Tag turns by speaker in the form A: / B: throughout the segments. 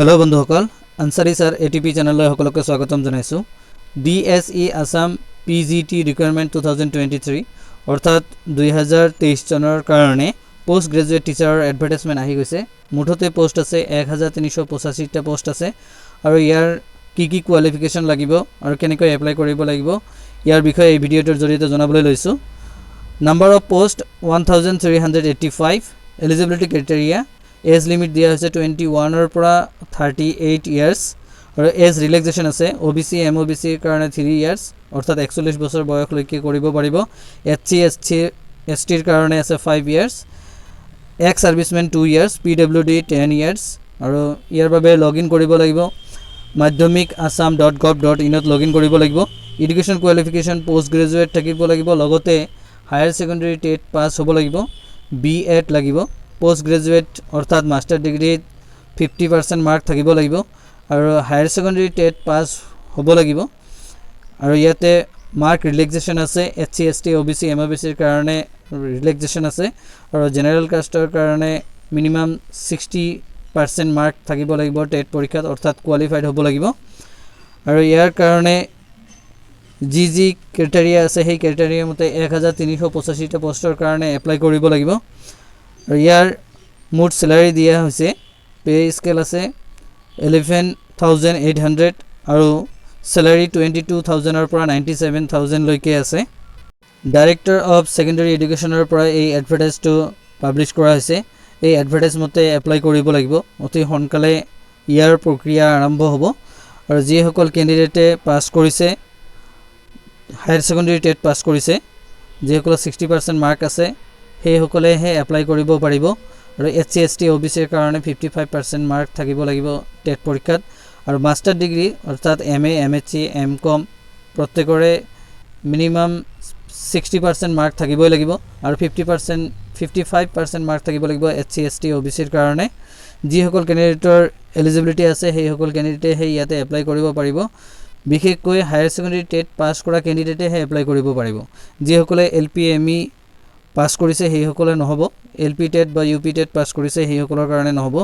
A: Hello' বন্ধুসকল, Ansari sir ATP চেনেললৈ সকলোকে স্বাগতম জনাইছোঁ। DSE Assam PGT recruitment 2023, অৰ্থাৎ 2023 চনৰ কাৰণে পষ্ট গ্ৰেজুৱেট টিচাৰৰ এডভাৰটাইজমেণ্ট আহি গৈছে। মুঠতে পষ্ট আছে 1385টা পষ্ট আছে আৰু ইয়াৰ কি কি কোৱালিফিকেশ্যন লাগিব আৰু কেনেকৈ এপ্লাই কৰিব লাগিব, ইয়াৰ বিষয়ে এই ভিডিঅ'টোৰ জৰিয়তে জনাবলৈ লৈছোঁ। Number of post 1385। Eligibility criteria, age limit দিয়া হৈছে 21ৰ পৰা 38 ইয়াৰ্ছ আৰু এজ ৰিলেক্সেশ্যন আছে। অ' বি চি, এম অ' বি চিৰ কাৰণে 3 ইয়াৰ্ছ, অৰ্থাৎ 41 বছৰ বয়সলৈকে কৰিব পাৰিব। S C, S C, S টিৰ কাৰণে আছে 5 years, ex servicemen 2 years, PWD 10 years। আৰু ইয়াৰ বাবে লগ ইন কৰিব লাগিব, madhyamikassam.gov.inত লগ ইন কৰিব লাগিব। এডুকেশ্যন কোৱালিফিকেশ্যন পষ্ট গ্ৰেজুৱেট থাকিব লাগিব, লগতে হায়াৰ ছেকেণ্ডেৰী টেট পাছ হ'ব লাগিব, বি এড লাগিব, পষ্ট গ্ৰেজুৱেট অৰ্থাৎ মাষ্টাৰ ডিগ্ৰীত 50% মাৰ্ক থাকিব লাগিব আৰু হায়াৰ ছেকেণ্ডেৰী টেট পাছ হ'ব লাগিব। আৰু ইয়াতে মাৰ্ক ৰিলেক্সেশ্যন আছে। এছ চি, এছ টি, অ' বি চি, এম অ' বি চিৰ কাৰণে ৰিলেক্সেশ্যন আছে আৰু জেনেৰেল কাষ্টৰ কাৰণে মিনিমাম 60% মাৰ্ক থাকিব লাগিব টেট পৰীক্ষাত, অৰ্থাৎ কোৱালিফাইড হ'ব লাগিব। আৰু ইয়াৰ কাৰণে যি যি ক্ৰাইটেৰিয়া আছে, সেই ক্ৰাইটেৰিয়া মতে 1385টা পষ্টৰ কাৰণে এপ্লাই কৰিব লাগিব। আৰু ইয়াৰ মুঠ চেলাৰী দিয়া হৈছে, পে' স্কেল আছে 11,800 আৰু চেলাৰী 22,000ৰ পৰা 97,000লৈকে আছে। ডাইৰেক্টৰ অফ ছেকেণ্ডেৰী এডুকেশ্যনৰ পৰা এই এডভাৰটাইজটো পাব্লিছ কৰা হৈছে। এই এডভাৰটাইজ মতে এপ্লাই কৰিব লাগিব। অতি সোনকালে ইয়াৰ প্ৰক্ৰিয়া আৰম্ভ হ'ব। আৰু যিসকল কেণ্ডিডেটে পাছ কৰিছে, হায়াৰ ছেকেণ্ডেৰী টেট পাছ কৰিছে, যিসকলৰ 60% মাৰ্ক আছে, সেইসকলেহে এপ্লাই কৰিব পাৰিব। আৰু এছ চি, এছ টি, অ' বি চিৰ কাৰণে 55% মাৰ্ক থাকিব লাগিব টেট পৰীক্ষাত। আৰু মাষ্টাৰ ডিগ্ৰী অৰ্থাৎ M A, M S C, M কম প্ৰত্যেকৰে মিনিমাম 60% মাৰ্ক থাকিবই লাগিব আৰু 50%, 55% মাৰ্ক থাকিব লাগিব এছ চি, এছ টি, অ' বি চিৰ কাৰণে। যিসকল কেণ্ডিডেটৰ এলিজিবিলিটি আছে, সেইসকল কেণ্ডিডেটেহে ইয়াতে এপ্লাই কৰিব পাৰিব। বিশেষকৈ হায়াৰ ছেকেণ্ডেৰী টেট পাছ কৰা কেণ্ডিডেটেহে এপ্লাই কৰিব পাৰিব। যিসকলে এল পি, এম ই পাছ কৰিছে, সেইসকলে নহ'ব। এল পি টেট বা ইউ পি টেট পাছ কৰিছে, সেইসকলৰ কাৰণে নহ'ব।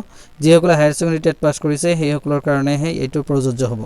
A: যিসকলে হায়াৰ ছেকেণ্ডেৰী টেট পাছ কৰিছে, সেইসকলৰ কাৰণেহে এইটো প্ৰযোজ্য হ'ব।